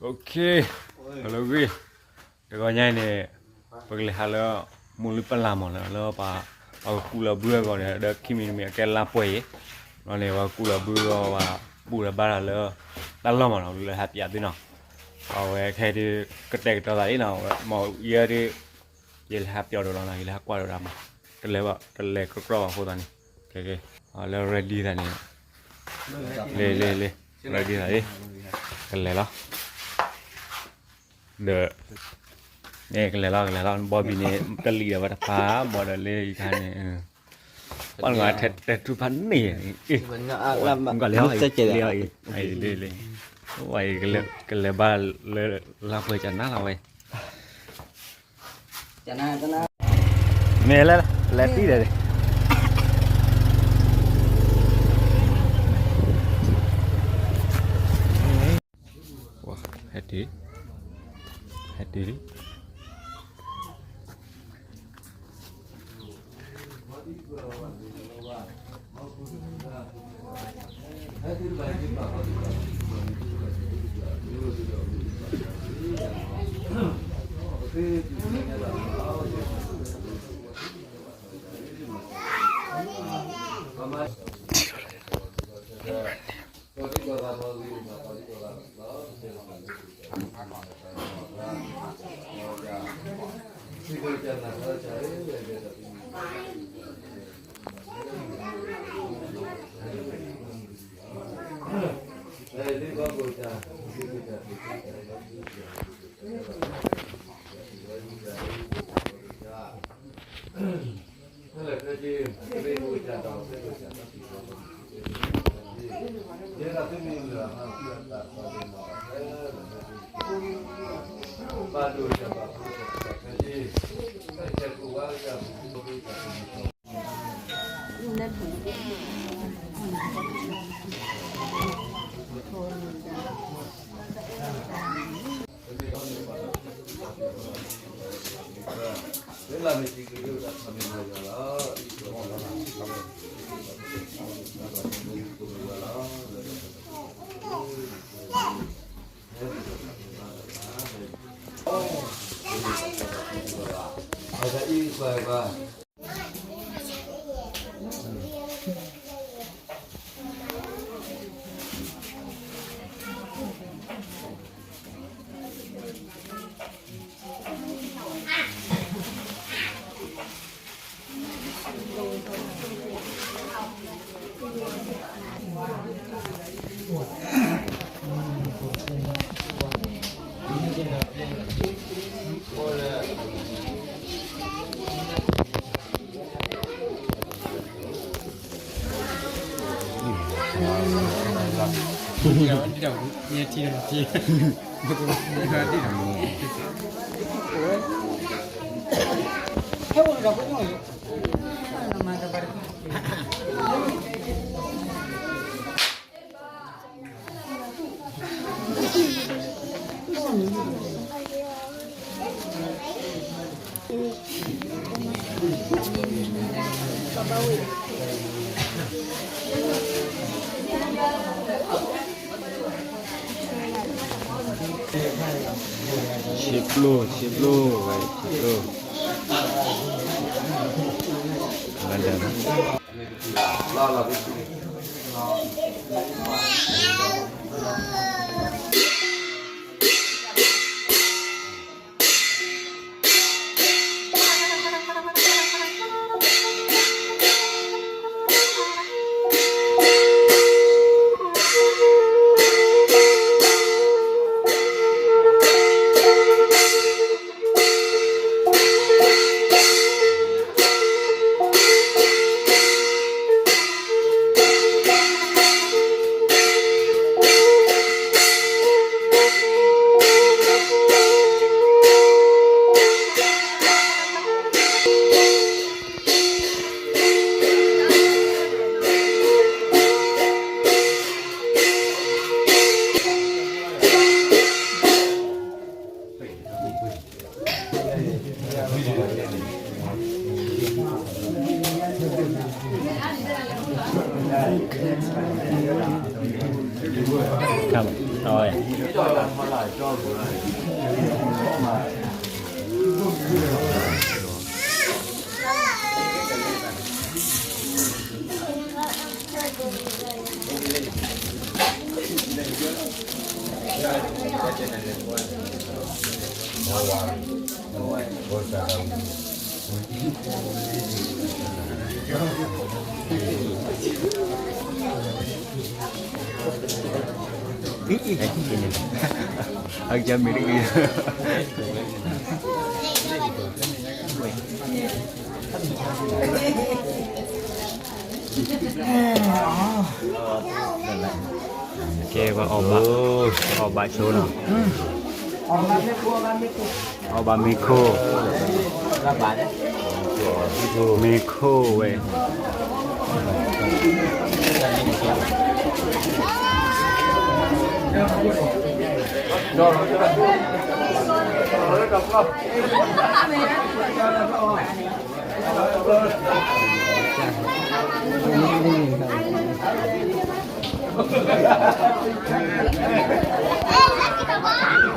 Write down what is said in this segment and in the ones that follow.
Okay, hello, တဂီၤညါအံၤန့ၣ် ပကလဲၤဟးလၢ မူလၢပလၢ်မးနီၤ လၢပှၤ ပှၤကကူးလီၤဘုအဂီၢ်န့ၣ် ဒီးခံမံၤတမံၤအကဲလါပှဲၤအံၤ လီၤန့ၣ် ပှၤကူးလီၤဘုအဂီၢ် ပှၤဘူၣ်ဒီးဘါတၢ်လၢ တၢ်လီၢ်မးနီၤ လၢဟဲပၠးသုနီၤ အဝဲခဲဒုး ကတဲာ်ကတီၤသးလံနီၤ မ့ၢ်ယဲဒုး ယလဲၤဟးပၠးဒီးလီၤနီၤ ယလဲၤဟးကွၢ်ဒီးဒၣ်မး တလဲၤဘၣ် တလဲၤကြီဘၣ်အဃိသတးန့ၣ် ကဲကဲ လၢ ready သးန့ၣ် လ့လ့လ့ ready သးလံ ကလဲၤလီၤ ဒီး န့ၣ် ကလဲၤလီၤ ကလဲၤလီၤ ဘီဘံၣ်န့ၣ် တလံၤဒီးဝဲတဖၣ် ဘီဒီးလ့ယခါန့ၣ် ပှၤငါထဲတဲထူဖးန့ၣ် အ့ၣ် ကလဲၤလီၤ လ့အံၤ လ့လ့ ဝဲအံၤ ကလဲၤဘၣ်လၢ လါပှဲၤကနါလီၤဝဲ မ့ၢ်လၢ လဲၤတံၢ်ဒီး ဟဲတုၤ ဟဲတုၤလံ ဆံးပျိ ဆံးပျိ ဝဲဆံးပျိ လၢ အကမ့ၢ်တဂ့ၤ. ကဲ ပအီၣ်ဘၣ်, အီၣ်ဘၣ်ဆိနီၤ, အီၣ်ဘၣ်မ့ၤခိၣ်, မ့ၤခိၣ်ဝဲ. ပှၤအ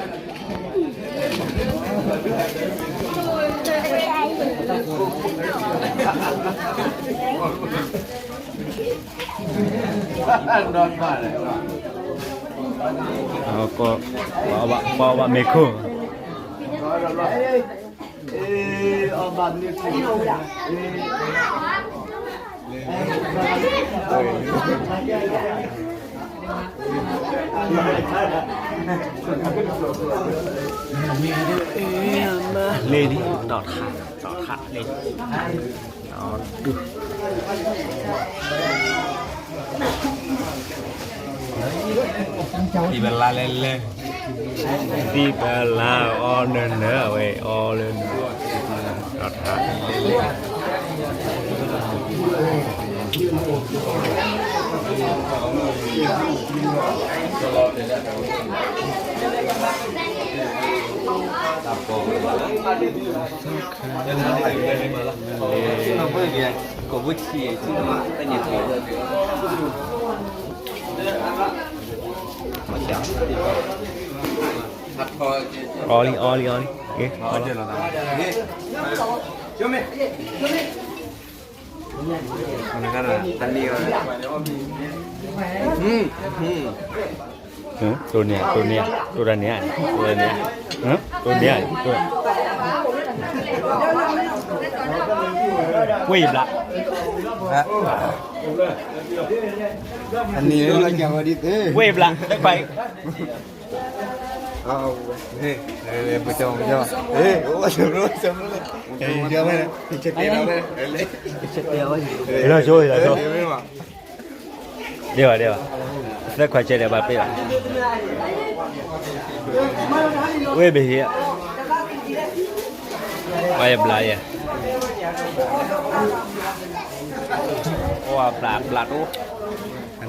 ီၣ်ဘၣ်မ့ၤခိၣ်, လ့ၣ်န့ၣ် တီၣ်ထး, တီၣ်ထးလ့ၣ်, ဒံၣ်ဘၣ်လါလဲၣ်လဲၣ်, ဒံၣ်ဘၣ်လါအီၤနၢၤနၢၤဝဲအီၤလၢနၢၤ, တီၣ်ထးလ့ၣ်လ့ၣ်. အီလံ အီလံ အီလံ, အီလံ. တိၢ်န့ၢ်, တိၢ်န့ၢ်, တိၢ်တၢ်န့ၢ်, တိၢ်န့ၢ်, တိၢ်န့ၢ်, ဝ့ၢ်ယဘျး, ဝ့ၢ်ယဘျး, တခွါအံၤ. လီၤဆိ လီၤဆိ, ဒ့ဘၣ်ဒ့ဘၣ်, သၢခွါကဲဒီး ဘၣ်ပ့ၢ်ဘၣ်, ဝ့ၢ်ဘ့ၣ်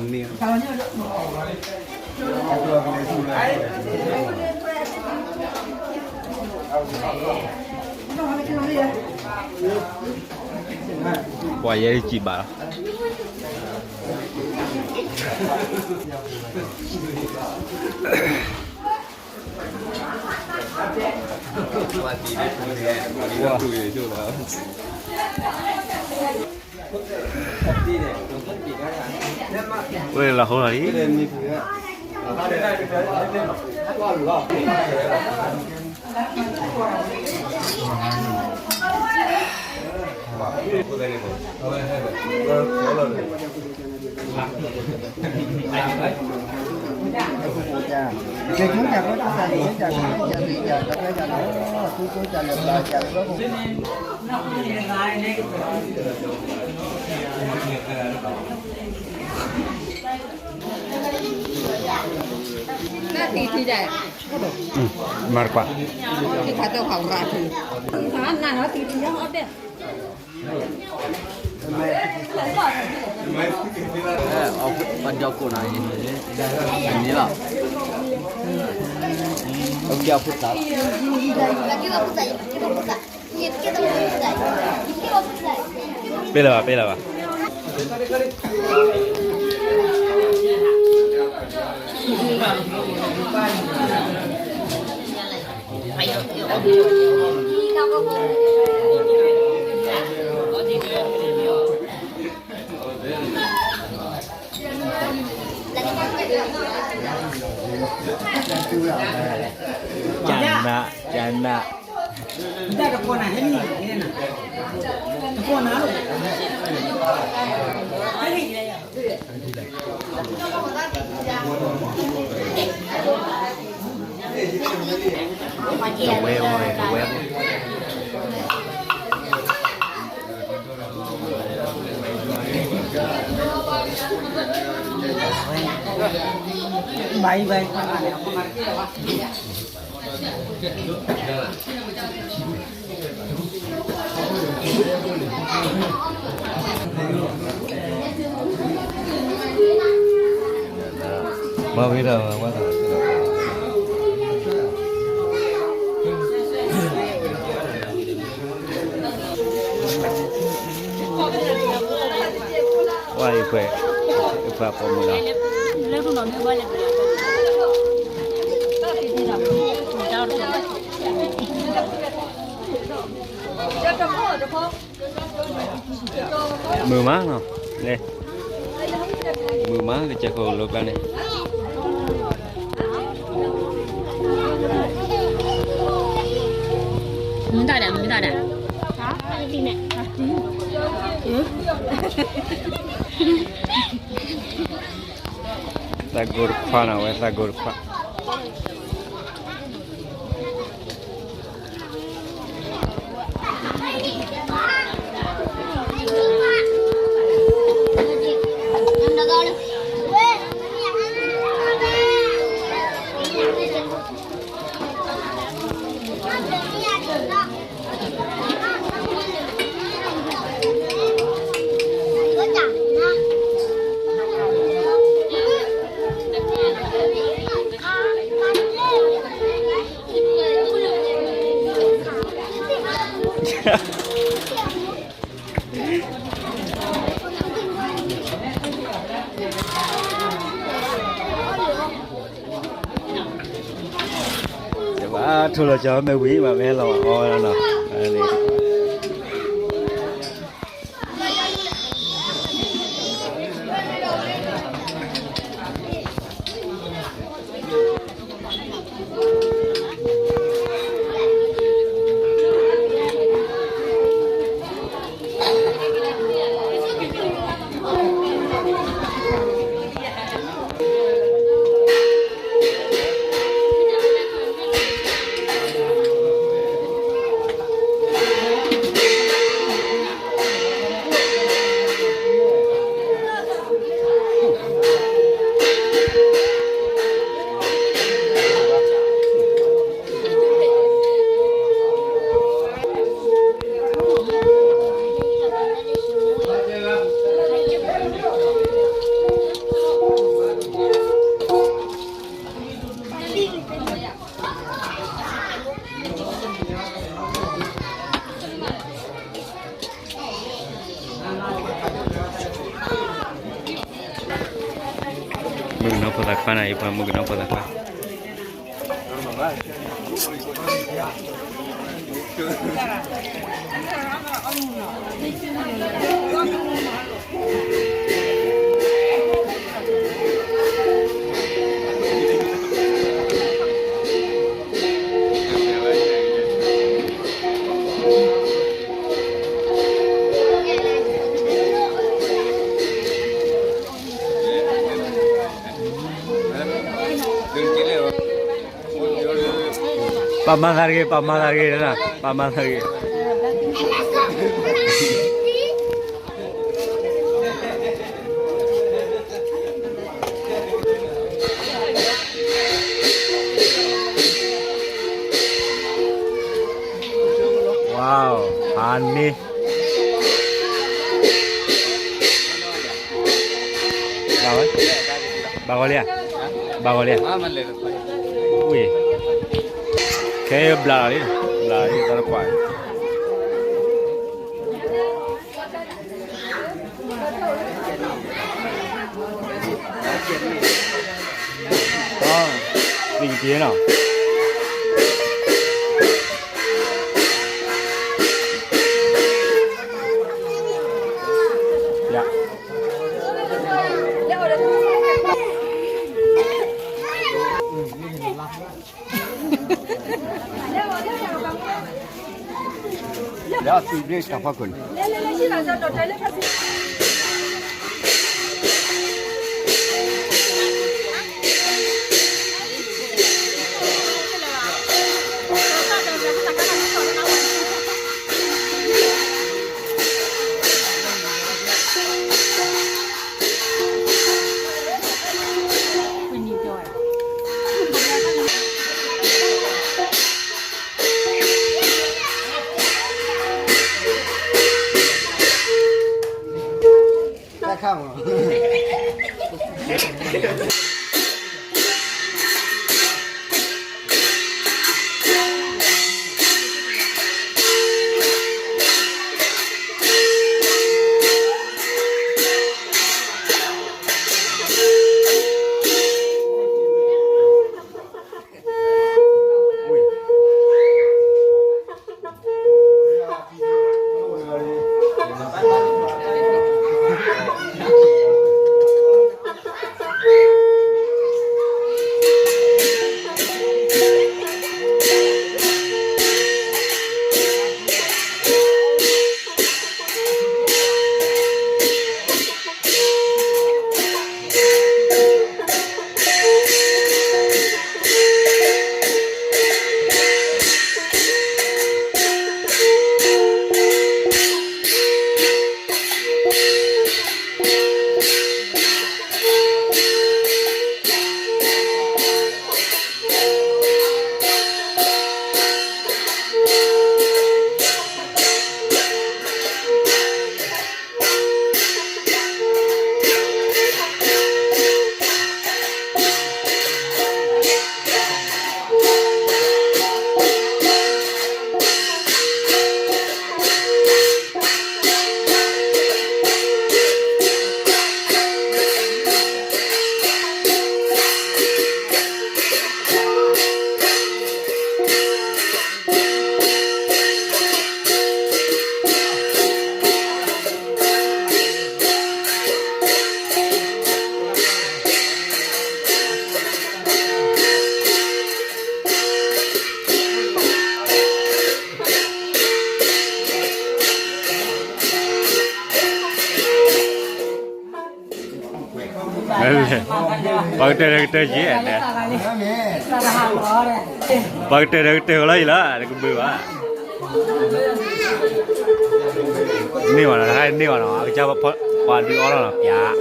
ဟံး, ပှၤယဘျးယဲ, ပှၤဘျးဘျးတိၢ်. ပှၤယဲၢ်စံးဘၣ်လီၤ. ဝဲလီၤဟိလီၤလံ. မၤတကွၢ်, ပှၤကၠီကိးနၤအံၤ, အနံၤလီၤ, ပ့လၢၤဘၣ်, ပ့လၢၤဘၣ်. ကနၣ်, ကနၣ်. တဝဲဝဲ, တဝဲဝဲ. ဘၣ်ဝဲဒၣ်ဝဲ, ဝဲအံၤ, အံၤပိာ်မုၣ်လီၤ. မုာ်မးနီၤ, မုာ်မး ကစၢၢ်ခိၣ်လိၤကျါန့ၣ်. မုာ်တၢ်ဒီး, မုာ်တၢ်ဒီး. သးကိၢ်တခွါနီၤ, ဝဲ သးကိၢ်တခွါ. ဘၣ်ထိၣ်လီၤကၠီမ့ၢ်ဝံၤဘၣ် မ့ၢ်ဟဲလီၤအီၤဝဲလီၤနီၤ. မုၣ်ကနီၤဖိသၣ်ခွါန့ၣ်, ယပှၤမုၣ်ကနီၤဖိသၣ်ခွါ. ပာ်မၤသးတဂ့ၤ, ပာ်မၤသးတဂ့ၤ, ပာ်မၤသးတဂ့ၤ. Wow, honey. ဘၣ်ဂီၤလံဧါ, ဘၣ်ဂီၤလံဧါ, ဝ့ၢ်, ခဲအံၤဘျးလီၤလံ, ဘျးလီၤလံ တၢ်တကွၢ်. က့ၤနီၤ. လၢအသွံၣ်ဘျ့တၢ်ဖီခိၣ်န့ၣ် တၢ်ခါမး ပှၤကတၢၢ်ဒီးကတၢၢ်ယဲၢ်န့ၣ်, ပှၤကတၢၢ်ဒီးကတၢၢ်လီၤယံၤလီၤ တကဘုးဘၣ်. န့ၢ်ဘၣ်နီၤ, တခါန့ၢ်ဘၣ်နီၤ, အကစၢ်ပှၤဒုးအီလီၤနီၤ ပျး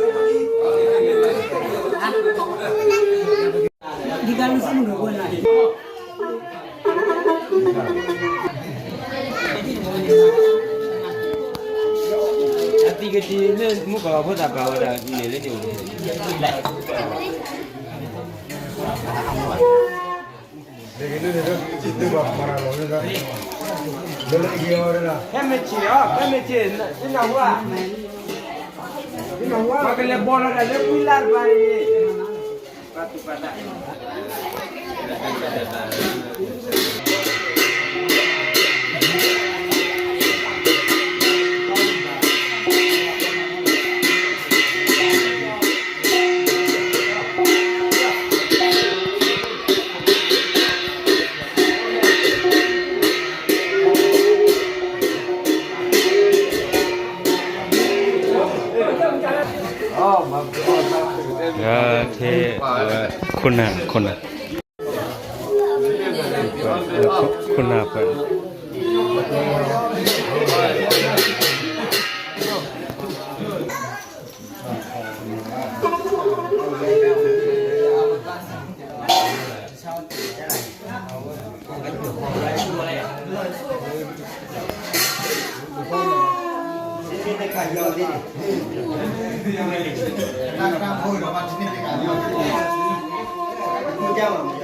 အသံကတံၤလၢမူကီၢ်ဖိသၣ်ပာ်ဝဲဒၣ်န့ၣ်လၢန့ၣ် ဖဲမ့ၢ်ဆ့ၣ်အီၤ ဖဲမ့ၢ်ဆ့ၣ် နဝါ ပှၤကလဲၤဘီလီၤဒၣ်လၢကွံလါတပၤန့ၣ် ထဲအဝဲ ခိၣ်နၢ် ခိၣ်နၢ် ခိၣ်နၢ်ဖဲ တၢ်တၢ်ဖိဒီးဘၣ်တန့ၢ်တကးယီၢ်